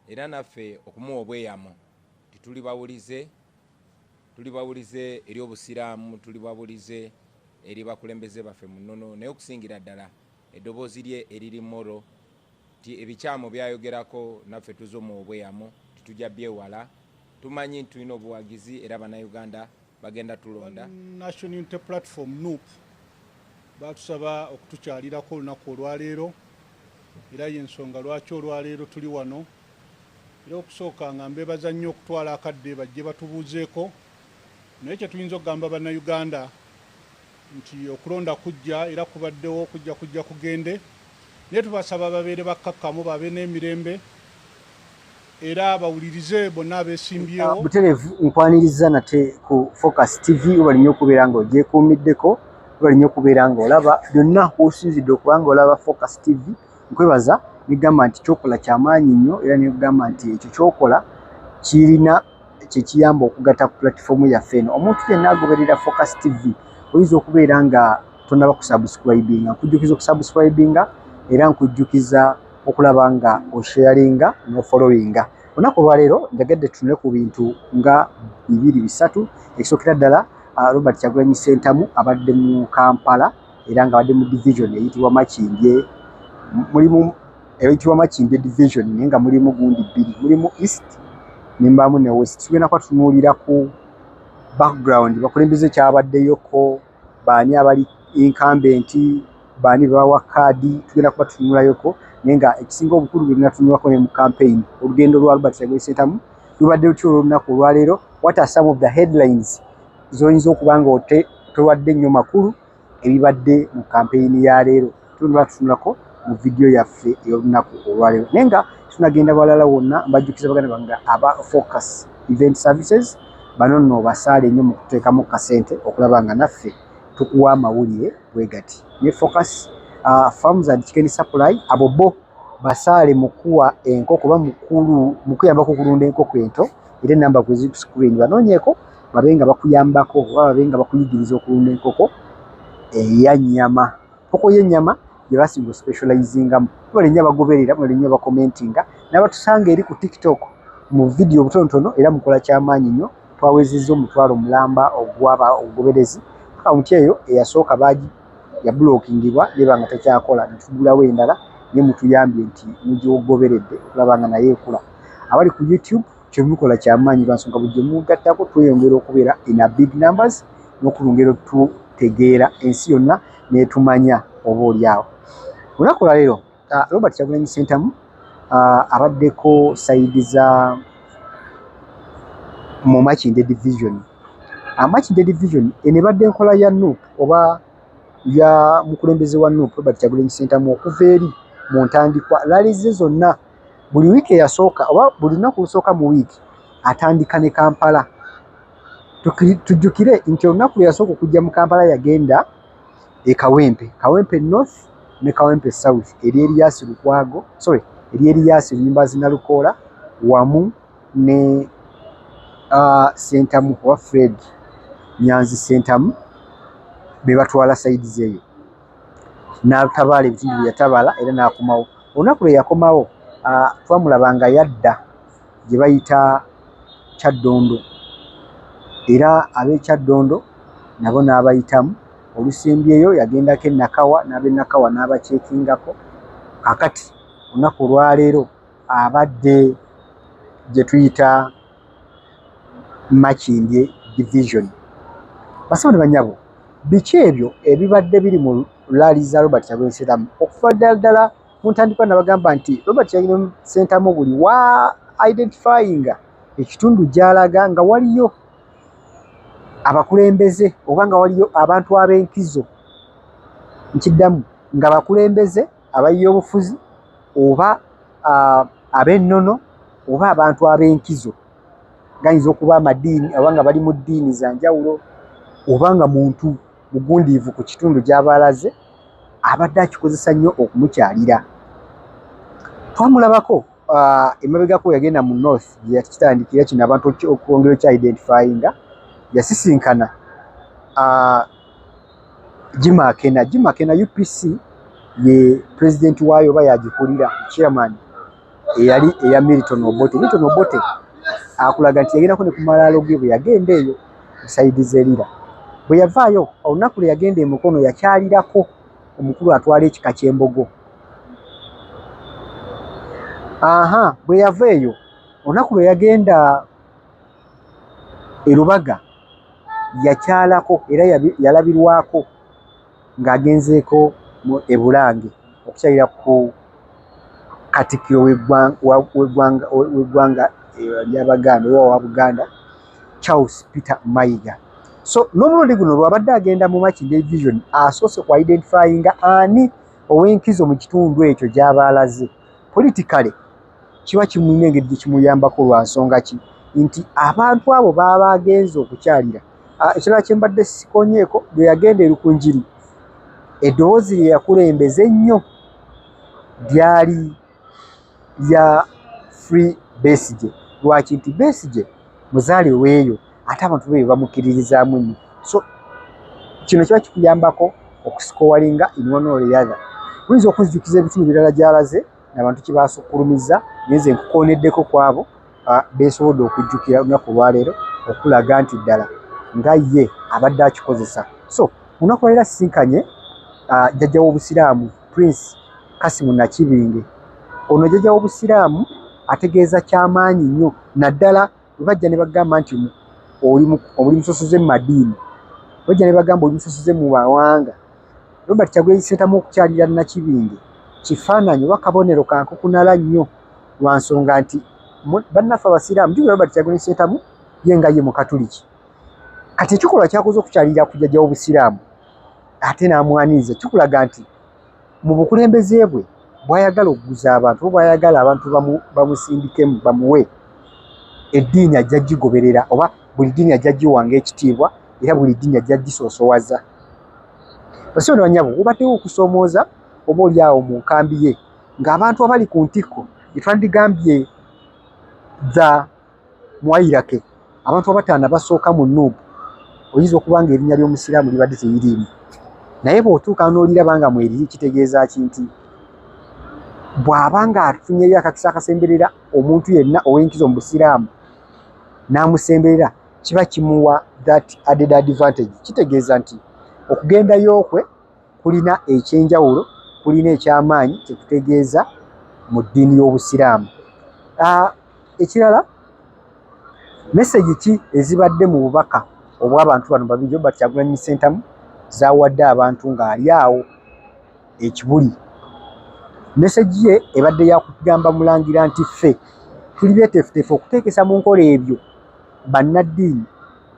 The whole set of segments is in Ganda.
Era naffe okumuwa obweyamo nti tuli bawulize, tuli bawulize eri Obusiraamu, tuli bawulize eri bakulembeze baffe mu nnono, naye okusingira ddala eddoboozi lye eriri moro nti ebikyamu byayogerako naffe tuzze omuwa obweyamo nti tujja byewala. Tumanyi nti tulina obuwagizi era Bannayuganda bagenda tulonda. National Unity Platform NUP batusaba okutukyalirako olunaku olwaleero, era y'ensonga lwaki olwaleero tuli wano. Era okusooka nga mbeebaza nnyo okutwala akadde bajje batubuuzeeko, naye kye tuyinza okugamba Bannayuganda nti okulonda kujja era kubaddewo, kujja kujja kugende, naye tubasaba babeere bakkakkamu, babe n'emirembe era bawulirize bonna abeesimbyewo. Butereevu nkwaniriza nate ku Focus TV. Webale nnyo okubeera ng'ogyekuumiddeko, webale nnyo okubeera ng'olaba byonna w'osinzidde okuba ng'olaba Focus TV. Nkwebaza negamba nti kyokola kyamaanyi nnyo, era nekugamba nti ekyo kyokola kirina kyekiyamba okugatta ku pulatifomu yaffe eno. Omuntu yenna agoberera Focus TV, oyinza okubeera nga tonaba kusubscribinga, nkujjukiza okusubscribinga era nkujjukiza okulaba nga osharinga n'ofollowinga. Olunaku olwaleero njagadde tutunule ku bintu nga bibiri bisatu. Ekisookera ddala, Robert Kyagulanyi Ssentamu abadde mu Kampala era nga abadde mu division eyitibwa Makindye, mulimu eyitibwa Makindye division naye nga mulimu gundi bbiri, mulimu East ne mbaamu ne West. Tugenda kuba tutunuulira ku background, bakulembeze kyabaddeyoko, baani abali incumbent, baani bebawa kaadi, tugenda kuba tutunulayoko. Naye nga ekisinga obukulu bwe tunatunulako ne mu campaign, olugendo lwa Robert Kyagulanyi Ssentamu lubadde lutya olw'olunaku olwaleero? What are some of the headlines z'oyinza okuba nga towadde nnyo makulu ebibadde mu campaign ya leero? Tugenda tutunulako mu vidiyo yaffe ey'olunaku olwaleero. Naye nga tunagenda balala wonna, mbajjukiza baganda bange aba Focus Event Services, bano nno basaale nnyo mu kuteekamu kasente okulaba nga naffe tukuwa amawulire bwe gati. Ne Focus Farms and Chicken Supply, abo bo basaale mu kuwa enkoko oba mu kuyambako okulunda enkoko ento, era enamba kwe ziri ku screen, banoonyeeko babe nga bakuyambako oba babe nga bakuyigiriza okulunda enkoko eya nnyama. Enkoko y'ennyama gye basinga ospecializingamu. Mwebale nnyo abagoberera, mwebale nnyo abakomentinga n'abatusanga eri ku TikTok mu vidiyo obutonotono, era mukola kyamaanyi nnyo. Twawezezza 500,000 ogw'abagoberezi. Akawunti eyo eyasooka baagi yabulookingibwa neba nga tekyakola, ne tugulawo endala, naye mutuyambye nti mugigoberedde okulaba nga naye ekula. Abali ku YouTube, kyemukola kyamaanyi lwa nsonga buli gye mugattako tweyongera okubeera in a big numbers n'okulongera tutegeera ensi yonna n'etumanya oba oli awo. Olunaku olwaleero Robert Kyagulanyi Ssentamu abaddeko side za mu Makindye division. Makindye division eno ebadde enkola ya NUP oba ya mukulembeze wa NUP Robert Kyagulanyi Ssentamu okuva eri mu ntandikwa. Rally ze zonna buli wiiki eyasooka oba buli lunaku olusooka mu wiiki atandika ne Kampala. Tujjukire nti olunaku lwe yasooka okujja mu Kampala yagenda e Kawempe, Kawempe North ne Kawempe South, eri Erias Lukwago, sorry, eri Erias Luyimbazi Nalukoola wamu ne Ssentamu oba Fred Nyanzi Ssentamu be batwala sides eyo. N'atabaala ebitundu bye yatabaala era n'akomawo. Olunaku lwe yakomawo twamulaba nga yadda gye bayita Kyaddondo, era ab'e Kyaddondo nabo n'abayitamu. Olusembyeyo yagendako e Nakawa, n'ab'e Nakawa n'abakyekingako. Kaakati olunaku olwaleero abadde gye tuyita Makindye division. Bassebo ne bannyabo, biki ebyo ebibadde biri mu rally za Robert Kyagulanyi Ssentamu okuva ddala ddala mu ntandikwa? Nabagamba nti Robert Kyagulanyi Ssentamu buli wa identifyinga ekitundu gy'alaga nga waliyo abakulembeze oba nga waliyo abantu ab'enkizo, nkiddamu, nga bakulembeze abayiyobufuzi oba ab'ennono oba abantu ab'enkizo, gayinza okuba amadiini oba nga bali mu ddiini za njawulo oba nga muntu mugundiivu ku kitundu gy'aba alaze, abadde akikozesa nnyo okumukyalira. Twamulabako emabegako yagenda mu North gye yakitandikira kino abantu okwongera okya-identifyinga, yasisinkana Jim Akena. Jim Akena UPC ye pulezidenti waayo oba yagikulira, chairman eyali eya Milton Obote. Milton Obote akulaga nti yagendako ne ku malaalo ge bwe yagenda eyo mu side z'e Lira. Bwe yavaayo olunaku lwe yagenda e Mukono yakyalirako omukulu atwala ekika ky'Embogo. Aha, bwe yava eyo olunaku lwe yagenda e Lubaga yakyalako era yalabirwako ng'agenzeeko e Bulange okukyalira ku Katikkiro w'eggwanga ly'Abaganda oba owa Buganda, Charles Peter Mayiga. So n'omulundi guno lwabadde agenda mu Makindye Division, asoose ku identifyinga ani ow'enkizo mu kitundu ekyo gy'aba alaze. Politically kiba kimulina engeri gye kimuyambako lwa nsonga ki nti abantu abo b'aba agenze okukyalira. Ekirala kye mbadde sikonyeeko, lwe yagenda e Rukungiri, eddoboozi lye yakulembeza ennyo lyali lya Free Besigye. Lwaki? Nti Besigye muzaale weeyo ate abantu be bamukkiririzaamu nnyo. So kino kiba kikuyambako okuscoringa in one or the other. Oyinza okunzijukiza ebitundu birala gy'alaze n'abantu kye baasukkulumizza, naye nze nkukooneddeko ku abo beesobodde okujjukira olunaku olwaleero okulaga nti ddala nga ye abadde akikozesa. So olunaku lwaleero asisinkanye jjajja w'Obusiraamu Prince Kasimu Nakibinge. Ono jjajja w'Obusiraamu ategeeza kyamaanyi nnyo, naddala bwe bajja ne bagamba nti oli musosoze mu madiini, bajja ne bagamba oli musosoze mu mawanga. Robert Kyagulanyi Ssentamu okukyalira Nakibinge kifaananyi oba kabonero ka nkukunala nnyo lwa nsonga nti bannaffe Abasiraamu, jjukira Robert Kyagulanyi Ssentamu ye nga ye Mukatuliki. Kati ekikolwa kyakoze okukyalira ku jjajja w'Obusiraamu ate n'amwaniriza kikulaga nti mu bukulembeze bwe bw'ayagala okuguza abantu oba bw'ayagala abantu bamusindikemu bamuwe eddiini ajja gigoberera, oba buli ddiini ajja giwanga ekitiibwa era buli ddiini ajja gisoosowaza. Bassebo ne bannyabo, wabaddewo okusoomooza oba oli awo mu nkambi ye ng'abantu abali ku ntikko gye twandigambye the Mwayirake, abantu abataano abasooka mu NUP, oyinza okuba nga erinnya ly'Omusiraamu libadde teririimu, naye bw'otuuka n'oliraba nga mweriri kitegeeza ki? Nti bw'aba ng'afunyeyo akakisa akasemberera omuntu yenna ow'enkizo mu Busiraamu n'amusemberera, kiba kimuwa that added advantage. Kitegeeza nti okugendayo kwe kulina ekyenjawulo, kulina ekyamaanyi kyekutegeeza mu ddiini y'Obusiraamu. Ekirala, message ki ezibadde mu bubaka obw'abantu bano babiri Robert Kyagulanyi Ssentamu z'awadde abantu ng'ali awo e Kibuli? Message ye ebadde ya kugamba mulangira nti ffe tuli beeteefuteefu okuteekesa mu nkola ebyo bannaddiini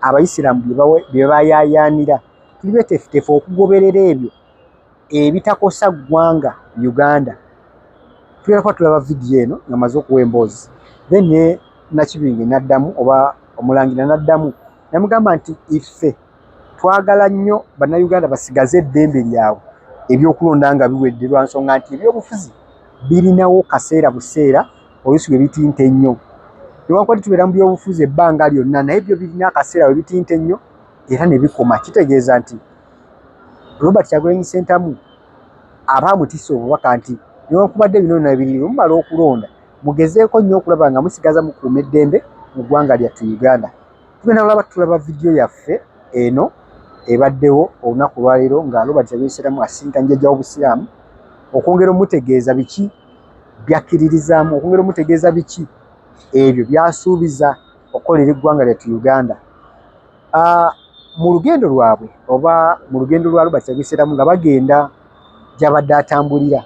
Abayisiraamu bye bayaayaanira. Tuli beeteefuteefu okugoberera ebyo ebitakosa ggwanga Uganda. Tugenda kuba tulaba vidiyo eno nga maze okuwa emboozi, then ne Nakibinge n'addamu oba omulangira n'addamu namugamba nti iffe twagala nnyo Bannayuganda basigaze eddembe lyabwe ebyokulonda nga biwedde, lwa nsonga nti ebyobufuzi birinawo kaseera buseera oluusi bwe bitinta ennyo. Newankubadde tubeera mu byobufuzi ebbanga lyonna, naye byo birina akaseera we bitinta ennyo era ne bikoma. Kitegeeza nti Robert Kyagulanyi Ssentamu aba amutisse obubaka nti newankubadde bino byonna biri, bwe mumala okulonda mugezeeko nnyo okulaba nga musigaza mukuuma eddembe mu ggwanga lyattu Uganda. Tugenda kulaba tulaba vidiyo yaffe eno ebaddewo olunaku olwaleero nga Robert Kyagulanyi Ssentamu asinkanye jjajja w'Obusiraamu okwongera omutegeeza biki by'akkiririzaamu, okwongera omutegeeza biki ebyo by'asuubiza okukolera eggwanga lyattu Uganda. Mu lugendo lwabwe oba mu lugendo lwa Robert Kyagulanyi Ssentamu nga bagenda gy'abadde atambulira,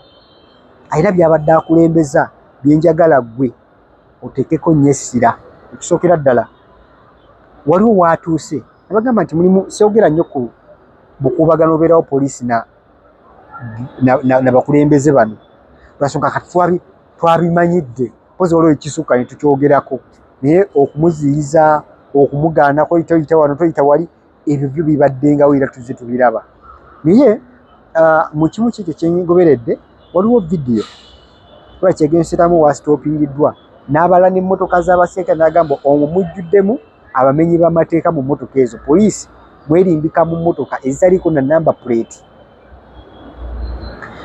alina by'abadde akulembeza bye njagala ggwe oteekeko nnyo essira. Ekisookera ddala, waliwo w'atuuse Nabagamba nti mulimu syogera nnyo ku bukuubagano obeerawo poliisi na na bakulembeze bano, lwansonga kati twabimanyidde pozi waliwo ekisukka ne tukyogerako, naye okumuziyiza, okumugaanako toyita wano, toyita wali, ebyo byo bibaddengawo era tuzze tubiraba. Naye mu kimu kyekyo kyengoberedde, waliwo vidiyo oba kyegenseramu wasitopingiddwa n'abala n'emmotoka z'abaserikale n'agamba omwo mujjuddemu abamenyi b'amateeka mu mmotoka ezo. Poliisi mwerimbika mu mmotoka ezitaliiko na number plate.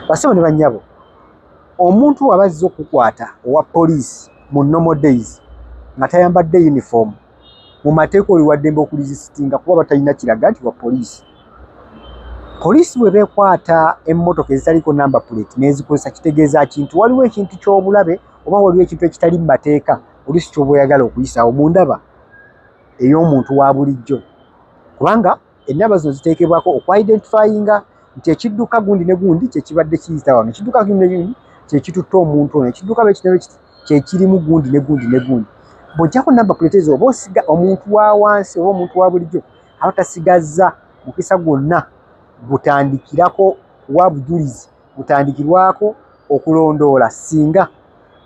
Basebo ne bannyabo, omuntu waba azze okukwata owa poliisi mu normal days nga tayambadde uniform, mu mateeka oli waddembe okuresistinga kuba batalina kiraga nti wa poliisi. Poliisi bwe beekwata emmotoka ezitaliiko number plate n'ezikozesa, kitegeeza ki? Nti waliwo ekintu ky'obulabe oba waliwo ekintu ekitali mu mateeka oluusi ky'oba oyagala okuyisaawo mu ndaba ey'omuntu wa bulijjo, kubanga ennamba zino ziteekebwako okwidentifyinga nti ekidduka gundi ne gundi kyekibadde kiyita wano, ekidduka gundi ne gundi kyekitutte omuntu ono, ekidduka bwekiti ne bwekiti kyekirimu gundi ne gundi ne gundi. Bw'oggyako number plate ezo, oba osiga omuntu wa wansi oba omuntu wa bulijjo aba tasigazza mukisa gwonna gutandikirako kuwa bujulizi butandikirwako okulondoola singa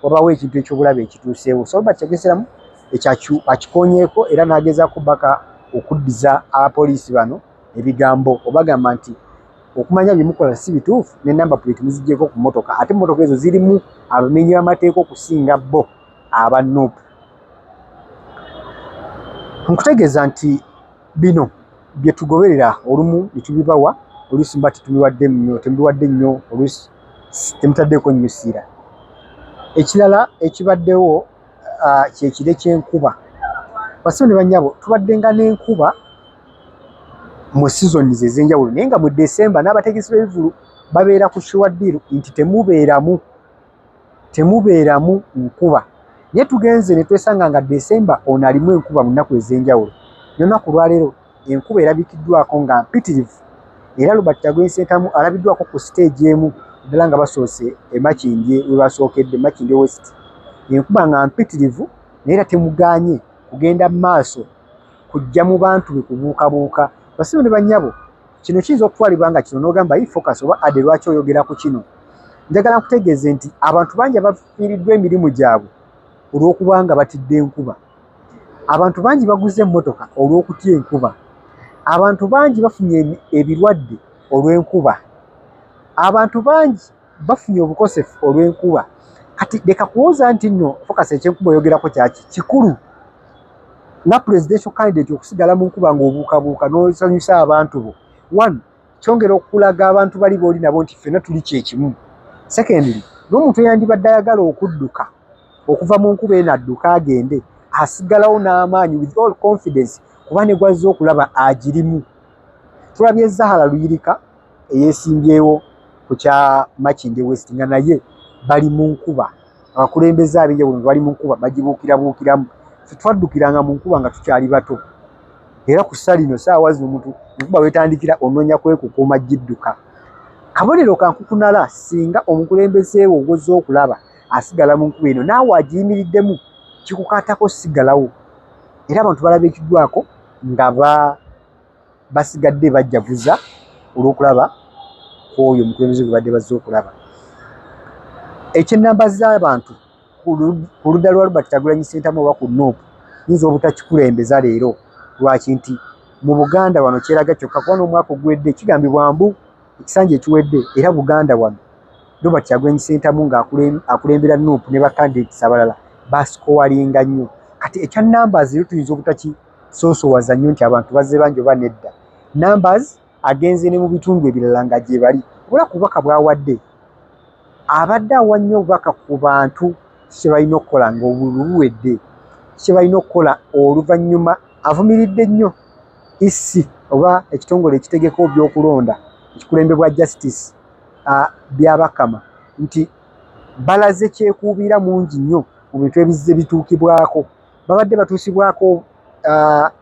wabawo ekintu ekyobulabe ekituuseewo. So Robert Kyagulanyi ekyo akikonyeeko era n'agezaako baka okuddiza abapoliisi bano ebigambo, obagamba nti okumanya bye mukola si bituufu, ne number plate muziggyeko ku mmotoka, ate emmotoka ezo zirimu abamenyi b'amateeka okusinga bo aba NUP. Nkutegeeza nti bino bye tugoberera olumu ne tubibawa, oluusi mba tetubiwadde nnyo, temubiwadde nnyo, oluusi temutaddeko nnyo ssira. Ekirala ekibaddewo kyekire ky'enkuba. Basebo ne bannyabo, tubaddenga n'enkuba mu seasons ez'enjawulo, naye nga mu December n'abategesi b'ebivvulu babeera ku sure deal nti temubeeramu nkuba, naye tugenze ne twesanga nga December ono alimu enkuba mu nnaku ez'enjawulo. N'olunaku olwaleero enkuba erabikiddwako nga mpitirivu, era Robert Kyagulanyi Ssentamu alabiddwako ku siteegi emu ddala nga basoose e Makindye, we basookedde Makindye West, enkuba nga mpitirivu, naye era temugaanye kugenda mu maaso kujja mu bantu be kubuukabuuka. Basebo ne bannyabo, kino kiyinza okutwalibwa nga kino n'ogamba yi Focus oba Ade, lwaki oyogera ku kino? Njagala nkutegeeze nti abantu bangi abafiiriddwa emirimu gyabwe olw'okubanga batidde enkuba. Abantu bangi baguze emmotoka olw'okutya enkuba. Abantu bangi bafunye ebirwadde olw'enkuba. Abantu bangi bafunye obukosefu olw'enkuba. Kati leka kuwoza nti nno Focus ekyenkuba oyogerako kyaki kikulu nga presidential candidate okusigala mu nkuba ng'obuukabuuka n'osanyusa abantu bo. One, kyongera okulaga abantu bali booli nabo nti ffenna tuli kyekimu. Secondly, n'omuntu eyandibadde ayagala okudduka okuva mu nkuba eno adduka agende, asigalawo n'amaanyi with all confidence, kuba ne gwazze okulaba agirimu. Tulabye Zahara Luyirika eyeesimbyewo ku kya Makindye West nga naye bali mu nkuba, abakulembeze ab'enjawulo nga bali mu nkuba bagibuukirabuukiramu. Ffe twaddukiranga mu nkuba nga tukyali bato, era ku ssa lino saawa zino omuntu enkuba wetandikira onoonya kwekukuuma gidduka. Kabonero ka nkukunala singa omukulembeze wo gw'ozze okulaba asigala mu nkuba eno naawe agiyimiriddemu, kikukaatako sigalawo. Era abantu balabikiddwako nga basigadde bajjaguza olw'okulaba ku oyo omukulembeze gwe badde bazze okulaba. Eky'ennamba z'abantu ku ludda lwa Robert Kyagulanyi Ssentamu oba ku NUP nyinza obutakikulembeza leero. Lwaki? Nti mu Buganda wano kyeraga kyokka, kuba n'omwaka oguwedde kigambibwa mbu ekisanja ekiwedde era Buganda wano Robert Kyagulanyi Ssentamu nga akulembera NUP ne ba candidates abalala basikowalinga nnyo. Kati ekya numbers leero tuyinza obutakisoosowaza nnyo nti abantu bazze bangi oba nedda. Numbers agenze ne mu bitundu ebirala nga gye bali. Obula ku bubaka bw'awadde, abadde awa nnyo obubaka ku bantu kye balina okukola ng'obululu buwedde, kye balina okukola oluvannyuma. Avumiridde nnyo EC oba ekitongole ekitegeka ebyokulonda ekikulembebwa Justice Byabakama nti balaze kyekuubira mungi nnyo mu bintu ebizze bituukibwako. Babadde batuusibwako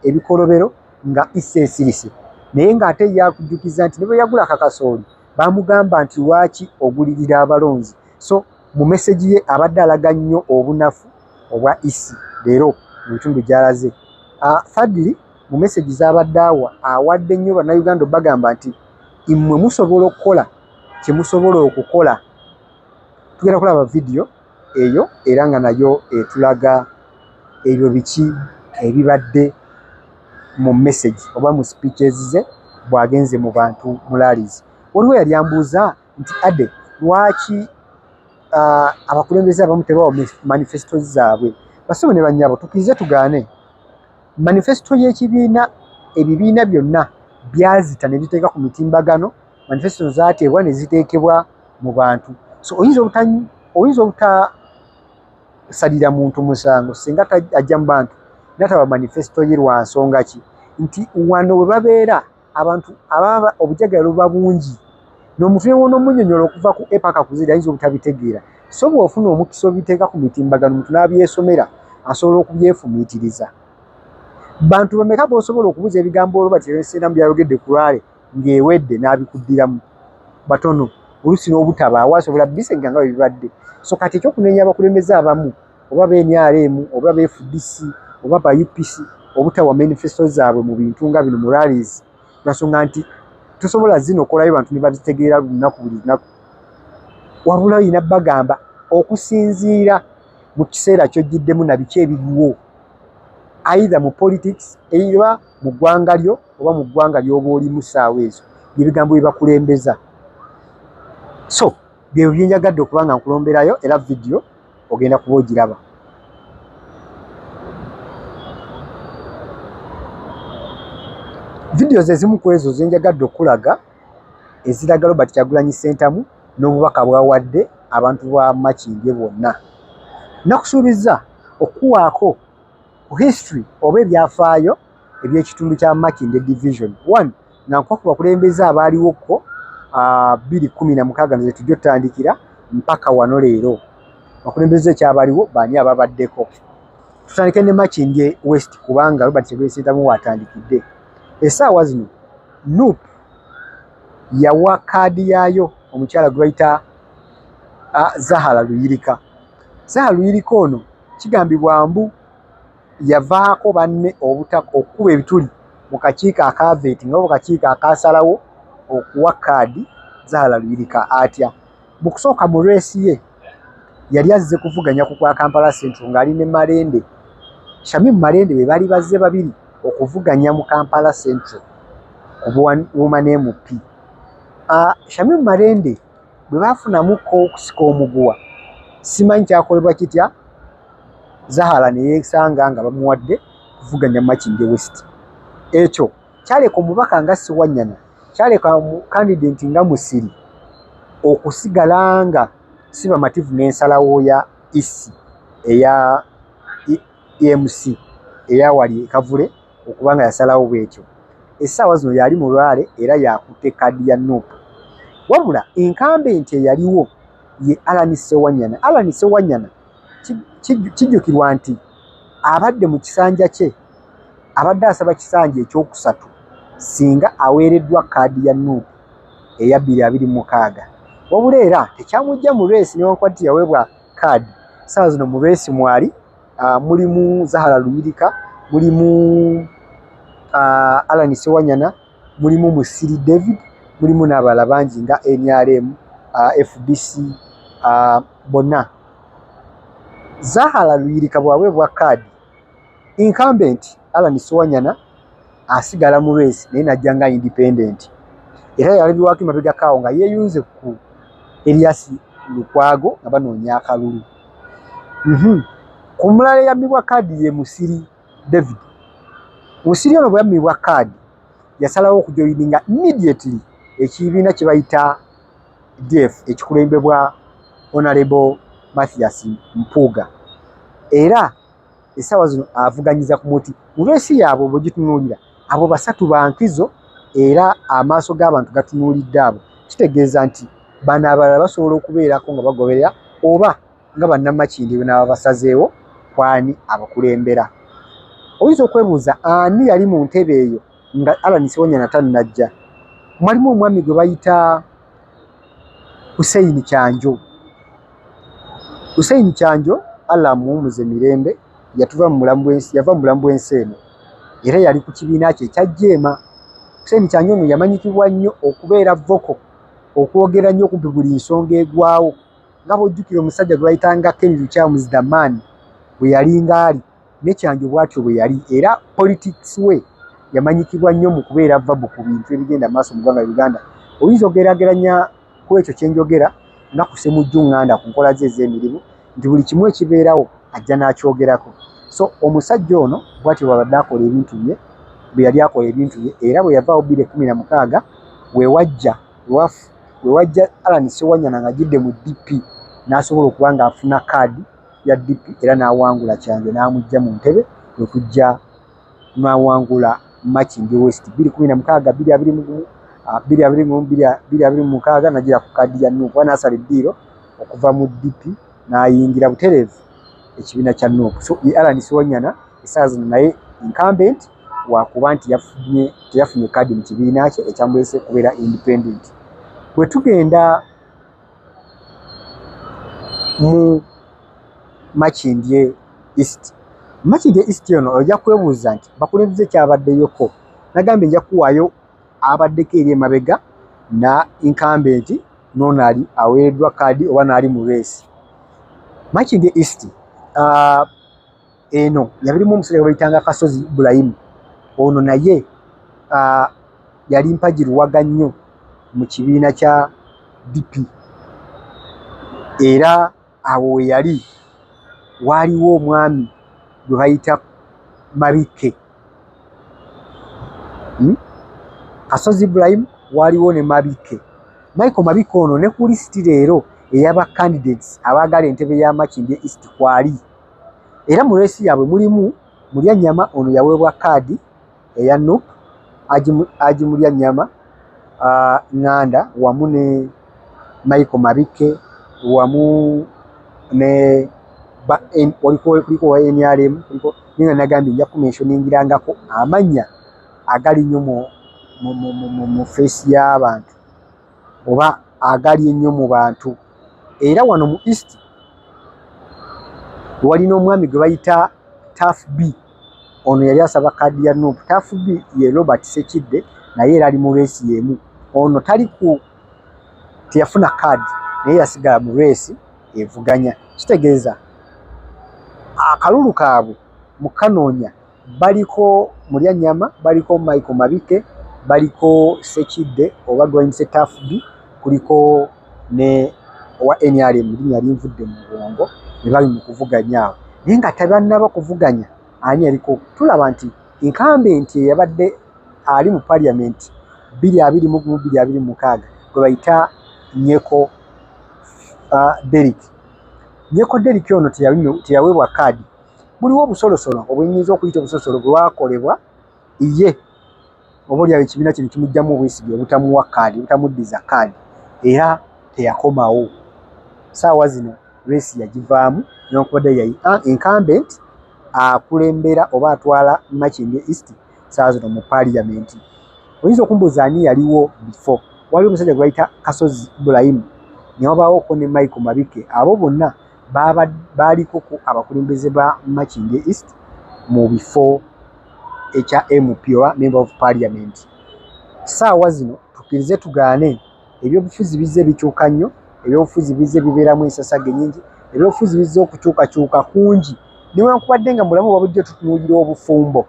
ebikolobero nga EC esirise, naye ng'ate ye akujjukiza nti ne bwe yagula akakasooli baamugamba nti lwaki ogulirira abalonzi. So mu message ye abadde alaga nnyo obunafu obwa EC leero mu bitundu gy'alaze. Thirdly, Mu message z'abadde awa, awadde nnyo Bannayuganda obagamba nti mmwe musobola okukola kye musobola okukola. Tugenda kulaba vidiyo eyo era nga nayo etulaga ebyo biki ebibadde mu message oba mu speeches ze bw'agenze mu bantu mu rallies. Waliwo yali ambuuza nti ade lwaki abakulembeze abamu tebawa manifestos zaabwe. Bassebo ne bannyabo, tukkirize tugaane, manifesto y'ekibiina, ebibiina byonna byazita ne biteeka ku mitimbagano. Manifesto zaateebwa ne ziteekebwa mu bantu, so oyinza obutasalira muntu musango singa ajja mu bantu nataba manifesto ye. Lwa nsonga ki? Nti wano we babeera abantu ababa obujagala buba bungi, n'omuntu newona omunyonyola okuva ku A paka ku Z ayinza obutabitegeera. So bw'ofuna omukisa obiteeka ku mitimbagano, omuntu n'abyesomera, asobola okubyefumiitiriza. Bantu bameka b'osobola okubuuza ebigambo Robert Sentamu byayogedde ku rally ng'ewedde n'abikuddiramu? Batono, oluusi n'obutabaawo asobola bisenga nga bwe bibadde. So kati ekyokunenya abakulembeze abamu oba ba NRM oba ba FDC oba ba UPC obutawa manifesto zaabwe mu bintu nga bino mu rallies, lwansonga nti tosobola zinokolayo bantu ne bazitegeera lunaku buli lunaku, wabula olina bagamba okusinziira mu kiseera ky'ojjiddemu na biki ebiriwo, either mu politics either mu ggwanga lyo oba mu ggwanga ly'oba olimu ssaawa ezo, byebigambo bye bakulembeza. So byebyo byenjagadde okuba nga nkulomberayo, era vidiyo ogenda kuba ogiraba. Videos ezimu ku ezo zenjagadde okulaga eziraga Robert Kyagulanyi Ssentamu n'obubaka bw'awadde abantu ba Makindye bwonna. Nakusuubizza okukuwaako ku history oba ebyafaayo eby'ekitundu kya Makindye Division 1 nga nkuwa ku bakulembeze abaaliwo ko 2016 ze tujja otandikira mpaka wano leero. Bakulembeze ekyabaliwo baani ababaddeko? Tutandike ne Makindye West kubanga Robert Kyagulanyi Ssentamu waatandikidde. Essaawa zino NUP yawa kaadi yaayo omukyala gwe bayita Zahara Luyirika. Zahara Luyirika ono kigambibwa mbu yavaako banne okukuba ebituli mu kakiiko akaaveeti nga kakiiko akaasalawo okuwa kaadi Zahara Luyirika. Atya? Mu kusooka mu race ye yali azze kuvuganya ku kwa Kampala Central ng'ali ne Malende, Shamim Malende, be baali bazze babiri okuvuganya mu Kampala Central ku Woman MP. Shamim Malende bwe baafunamuko okusika omuguwa, simanyi kyakolebwa kitya, Zahara ne yeesanga nga bamuwadde kuvuganya Makindye West. Ekyo kyaleka omubaka nga Ssewanyana, kyaleka candidate nga Musiri okusigala nga si bamativu n'ensalawo ya EC eya EMC eyawali e Kavule okuba nga yasalawo bw'etyo. Essaawa zino yali mulwale era yakutte kaadi ya NUP. Wabula incumbent eyaliwo ye Allan Ssewanyana. Allan Ssewanyana kijjukirwa nti abadde mu kisanja kye abadde asaba kisanja ekyokusatu singa aweereddwa kaadi ya NUP eya 2026. Wabula era tekyamujja mu race newankubadde teyaweebwa kaadi. Ssaawa zino mu race mwali mulimu Zahara Luyirika, mulimu Allan Ssewanyana, mulimu Musiri David, mulimu n'abalala bangi nga NRM, FDC, bonna. Zahara Luyirika bw'aweebwa kaadi, incumbent Allan Ssewanyana asigala mu race naye n'ajja nga independent, era yalabibwako emabegako awo nga yeeyunze ku Erias Lukwago nga banoonya akalulu. Ku mulala eyammibwa kaadi ye Musiri David. Musiri ono bwe yammibwa kaadi yasalawo okujoyininga immediately ekibiina kye bayita DF ekikulembebwa Honorable Mathias Mpuuga, era essaawa zino avuganyiza ku muti mu race yaabwe. Bw'ogitunuulira abo basatu ba nkizo era amaaso g'abantu gatunuulidde abo, kitegeeza nti bano abalala basobola okubeerako nga bagoberera oba nga bannamakindye bwe naaba basazeewo kwani abakulembera. Oyinza okwebuuza ani yali mu ntebe eyo nga Allan Ssewanyana tannajja. Mwalimu omwami gwe bayita Hussein Kyanjo. Hussein Kyanjo, Allah amuwummuze mirembe, yatuva mu bulamu bw'ensi, yava mu bulamu bw'ensi eno. Era yali ku kibiina kye ekya Jeema. Hussein Kyanjo ono yamanyikibwa nnyo okubeera vocal, okwogera nnyo okumpi buli nsonga egwawo. Nga bw'ojjukira omusajja gwe bayitanga Ken Lukyamuzi the man bwe yalinga ali, ne Kyanjo bw'atyo bwe yali. Era politics we yamanyikibwa nnyo mu kubeera vabu ku bintu ebigenda maaso mu ggwanga Uganda. Oyinza okugeraageranya ku ekyo kye njogera nga ku Ssemujju Nganda ku nkola ze ez'emirimu nti buli kimu ekibeerawo ajja n'akyogerako. So omusajja ono bw'atyo bw'abadde akola ebintu bye, bwe yali akola ebintu bye, era bwe yavaawo 2016 we wajja Allan Ssewanyana ng'ajjidde mu DP n'asobola okuba ng'afuna kaadi ya DP era n'awangula Kyanjo n'amuggya mu ntebe kwe kujja n'awangula Makindye West 2016, 2021, 2021, 2026 n'ajjira ku kaadi ya NUP oba n'asala eddiiro okuva mu DP n'ayingira butereevu ekibiina kya NUP. So ye Allan Ssewanyana essaawa zino naye incumbent wakuba nti teyafunye kaadi mu kibiina kye ekyamuleese kubeera independent. Bwe tugenda mu Makindye East, Makindye East ono ojja kwebuuza nti bakulembeze kyabaddeyoko. Nagambye nja kuwaayo abaddeko eri emabega na incumbent n'ono ali aweereddwa kaadi oba n'ali mu race. Makindye East eno yabirimu omusajja gwe bayitanga Kasozi Ibrahim. Ono naye yali mpagi luwaga nnyo mu kibiina kya DP era awo we yali waaliwo omwami gwe bayita Mabikke. Kasozi Ibrahim waaliwo ne Mabikke. Michael Mabikke ono ne ku lisiti leero ey'aba candidates abaagala entebe ya Makindye East kwali. Era mu race yaabwe mulimu Mulyannyama, ono yaweebwa kaadi eya NUP, Haji Mulyannyama Nganda wamu ne Michael Mabikke wamu ne kuliko wa NRM, kuliko naye nga nagambye nja kumentioningirangako amannya agali nnyo mu face y'abantu oba agali ennyo mu bantu. Era wano mu East walina omwami gwe bayita Taf B, ono yali asaba kaadi ya NUP. Taf B ye Robert Ssekidde naye era ali mu race y'emu. Ono tali ku teyafuna kaadi naye yasigala mu race evuganya. Kitegeeza akalulu kaabwe mu kanoonya baliko Mulyannyama, baliko Michael Mabikke, baliko Ssekidde oba gwayise Taf B, kuliko ne owa NRM linnya linvudde mu bwongo, ne bali mu kuvuganya awo. Naye nga tebannaba kuvuganya ani yaliko, tulaba nti incumbent eyabadde ali mu parliament 2021 2026 gwe bayita Nyeko Derrick. Nyeko Derrick ono teyaweebwa kaadi. Buliwo obusolosolo obuyinza okuyita obusolosolo bwakolebwa ye oba oliawo ekibiina kino kimuggyamu obwesige obutamuwa kaadi, obutamuddiza kaadi, era teyakomawo. Ssaawa zino race yagivaamu newankubadde yali incumbent akulembera oba atwala Makindye East ssaawa zino mu parliament. Oyinza okumbuuza ani yaliwo before. Waliwo omusajja gwe bayita Kasozi Ibrahim ne wabaawoko ne Michael Mabikke. Abo bonna baaliko ku abakulembeze ba Makindye East mu bifo ekya MP oba Member of Parliament. Ssaawa zino tukkirize tugaane, ebyobufuzi bizze bikyuka nnyo, ebyobufuzi bizze bibeeramu ensasage nnyingi, ebyobufuzi bizze okukyukakyuka kungi. Newankubadde nga mu bulamu obwa bulijjo tutunuulira obufumbo,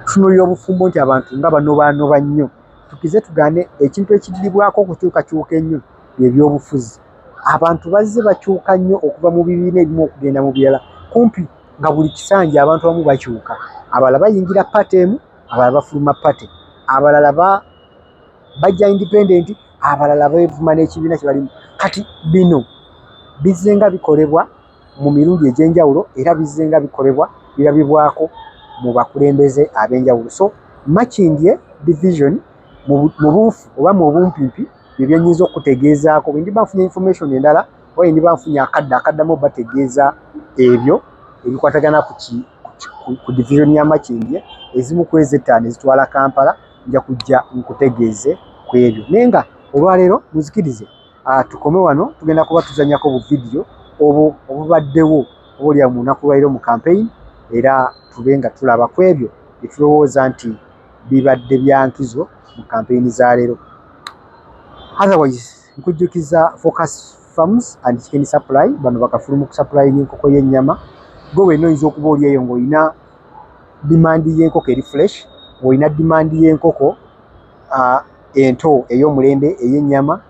tutunuulira obufumbo nti abantu nga banobaanoba nnyo. Tukkirize tugaane, ekintu ekiddibwako okukyukakyuka ennyo bye byobufuzi. Abantu bazze bakyuka nnyo okuva mu bibiina ebimu okugenda mu birala. Kumpi nga buli kisanja abantu abamu bakyuka, abalala bayingira party emu, abalala bafuluma party, abalala bajja independent, abalala beevuma n'ekibiina kye balimu. Kati bino bizze nga bikolebwa mu mirundi egy'enjawulo era bizze nga bikolebwa birabibwako mu bakulembeze ab'enjawulo. So Makindye division mu buufu oba mu bumpimpi bye byennyinza okutegeezaako. Bwe ndiba nfunye information endala oba bwe ndiba nfunye akadde akaddamu obategeeza ebyo ebikwatagana ku division ya Makindye, ezimu ku ezo ettaano ezitwala Kampala, nja kujja nkutegeeze ku ebyo. Naye nga olwaleero muzikirize tukome wano, tugenda kuba tuzannyako bu vidiyo obwo obubaddewo oba oliawo mu lunaku lwaleero mu campaign, era tube nga tulaba ku ebyo Bye tulowooza nti bibadde bya nkizo mu kampeyini za leero. Otherwise, nkujjukiza Focus Farms and Chicken Supply. Bano bakafulu mu kusupplyinga enkoko y'ennyama. Gwe wenna oyinza okuba oli eyo ng'olina demand y'enkoko eri fresh, ng'olina demand y'enkoko ento ey'omulembe ey'ennyama,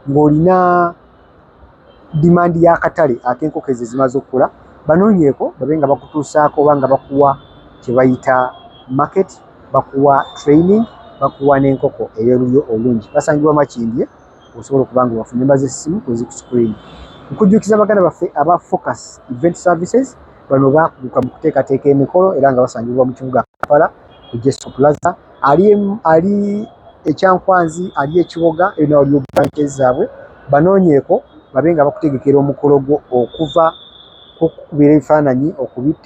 ng'olina demand y'akatale ak'enkoko ezo ezimaze okukula, banoonyeeko babe nga bakutuusaako oba nga bakuwa kye bayita market, bakuwa training, bakuwa n'enkoko ey'olulyo olulungi. Basangibwa Makindye, osobola okuba nga wafuna namba z'essimu kwezi ku screen. Nkujjukiza baganda baffe aba Focus Event Services. Bano bakuguka mu kuteekateeka emikolo era nga basangibwa mu kibuga Kampala ku Jesco Plaza, ali ekyankwanzi, ali ekiboga, erina waliyo branches zaabwe. Banoonyeeko babe nga bakutegekera omukolo gwo, okuva kukubira ebifaananyi,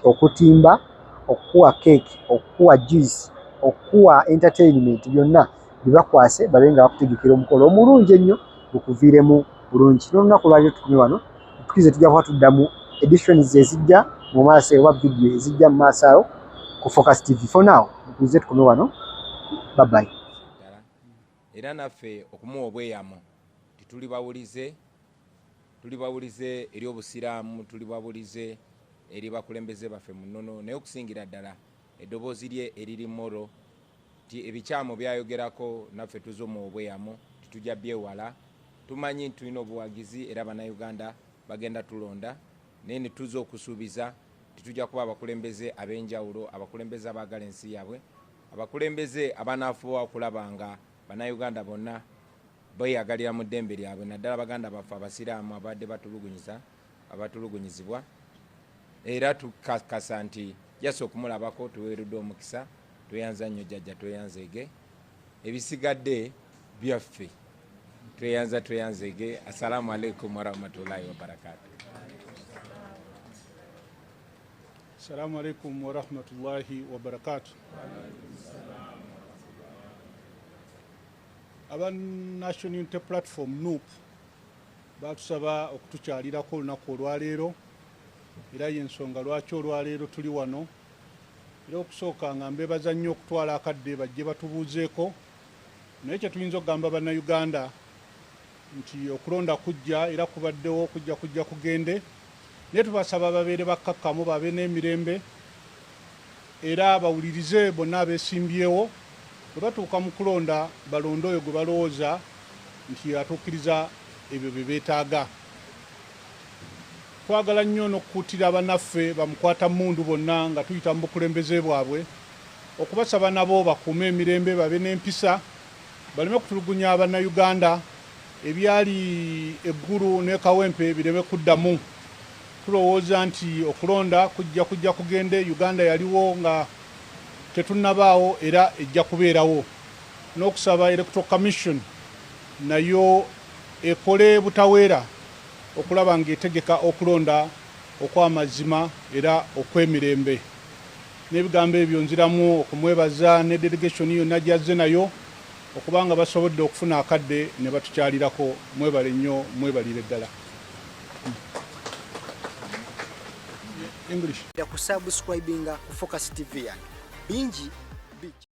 okutimba, okukuwa keeki, okukuwa juice, okukuwa entertainment, byonna bibakwase babe nga bakutegekera omukolo omulungi ennyo gukuviiremu bulungi. N'olunaku lwaliro tukome wano, tukirize tujja kuba tuddamu editions ezijja mu maaso oba vidiyo ezijja mu maaso awo ku Focus TV. For now, tukirize tukome wano. Bye bye. Ddala era naffe okumuwa obweyamo nti tuli bawulize, tuli bawulize eri Obusiraamu, tuli bawulize eri bakulembeze baffe mu nnono, naye okusingira ddala eddoboozi lye eriri moro nti ebikyamu byayogerako naffe tuzomuwa obweyamo titujja byewala. Tumanyi nti tulina obuwagizi era Bannayuganda bagenda tulonda, naye ne tuza okusuubiza titujja kuba abakulembeze ab'enjawulo, abakulembeze abaagala ensi yaabwe, abakulembeze abanaafuba okulaba nga Bannayuganda bonna beeyagalira mu ddembe lyabwe, naddala baganda baffe Abasiraamu abadde batulugunyiza, abatulugunyizibwa. Era tukakasa nti jasi okumulabako tuweereddwa omukisa. Tweyanza nnyo jjajja, tweyanzeege, ebisigadde byaffe. Tweyanza, tweyanzeege. Assalamu alaikum warahmatullahi wabarakatu. Assalamu alaikum warahmatullahi wabarakatu. Aba National Unity Platform, NUP, batusaba okutukyalirako olunaku olwaleero, era yensonga lwaki olwaleero tuli wano. Era okusooka nga mbebaza nnyo okutwala akadde bajje batubuuzeeko. Naye kyetuyinza okugamba Bannayuganda nti okulonda kujja era kubaddewo, kujja kujja kugende, naye tubasaba babeere bakkakkamu, babe n'emirembe era bawulirize bonna abeesimbyewo. Bwe batuuka mu kulonda, balonde oyo gwe balowooza nti atuukiriza ebyo bye beetaaga. Twagala nnyo n'okukuutira bannaffe bamukwata mmundu bonna nga tuyita mu bukulembeze bwabwe okubasaba nabo bakuume emirembe, babe n'empisa, baleme kutulugunya Bannayuganda. Ebyali eggulu ne Kawempe bireme kuddamu. Tulowooza nti okulonda kujja kujja kugende. Uganda yaliwo nga tetunnabaawo era ejja kubeerawo. N'okusaba Electoral Commission nayo ekole butaweera okulaba ng'etegeka okulonda okw'amazima era okw'emirembe. N'ebigambo ebyo nziramu okumwebaza ne delegation yonna gyazze nayo okubanga basobodde okufuna akadde ne batukyalirako. Mwebale nnyo, mwebalire ddala. English. Kusubscribinga ku Focus TV yange, bingi bijja.